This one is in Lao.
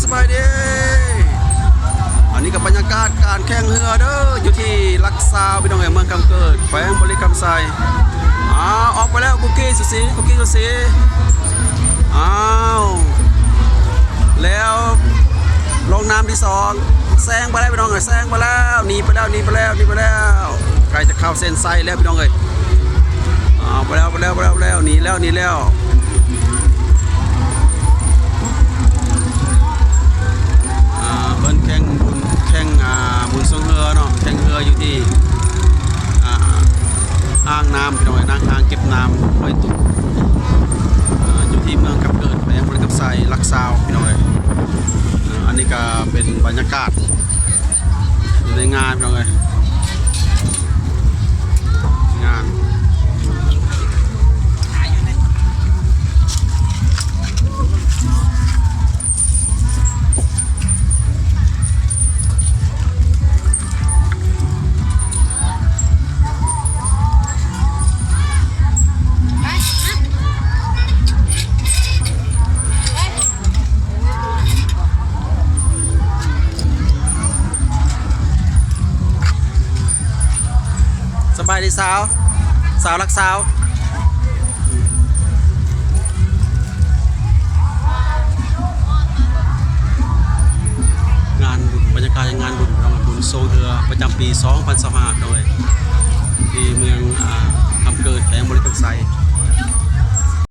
ສະບາຍດີ ອັນນີ້ກໍບັນຍາກາດການແຂ່ງເຮືອເດີ ຢູ່ທີ່ຫຼັກຊາວ ພີ່ນ້ອງເອີຍ ເມືອງຄຳເກີດ ແຂວງບໍລິຄຳໄຊ. ອ້າວ ອອກໄປແລ້ວ ຄຸກກີ້ສຸສີ ຄຸກກີ້ສຸສີ. ອ້າວ ແລ້ວລົງນ້ຳທີສອງ ແຊງໄປແລ້ວ ພີ່ນ້ອງເອີຍ ແຊງໄປແລ້ວ ໜີໄປແລ້ວ ໜີໄປແລ້ວ ໜີໄປແລ້ວ ໃກ້ຈະເຂົ້າເສັ້ນໄຊແລ້ວ ພີ່ນ້ອງເອີຍ. ອ້າວ ໄປແລ້ວ ໄປແລ້ວ ໄປແລ້ວ ໄປແລ້ວ ໜີແລ້ວ ໜີແລ້ວ. ອ່າ ເພິ່ນແຂ່ງບຸນ ແຂ່ງ ອ່າ ບຸນຊ່ວງເຮືອເນາະ ແຂ່ງເຮືອຢູ່ທີ່ ອ່າ ອ່າງນ້ຳ ພີ່ນ້ອງເອີຍ ອ່າງເກັບນ້ຳຫ້ວຍຕຸກ ອ່າ ຢູ່ທີ່ເມືອງຄຳເກີດ ແຂວງບໍລິຄຳໄຊ ຫຼັກຊາວ ພີ່ນ້ອງເອີຍ. ອ່າ ອັນນີ້ກໍເປັນບັນຍາກາດ ຢູ່ໃນງານ ພີ່ນ້ອງເອີຍ ງານ. ສະບາຍດີສາວ ສາວຫຼັກຊາວ. ງານບຸນ ບັນຍາກາດງານບຸນ ບຸນຊ່ວງເຮືອປະຈຳປີສອງພັນຊາວຫ້າ ໂດຍທີ່ເມືອງ ອ່າ ຄຳເກີດ ແຂວງບໍລິຄຳໄຊ.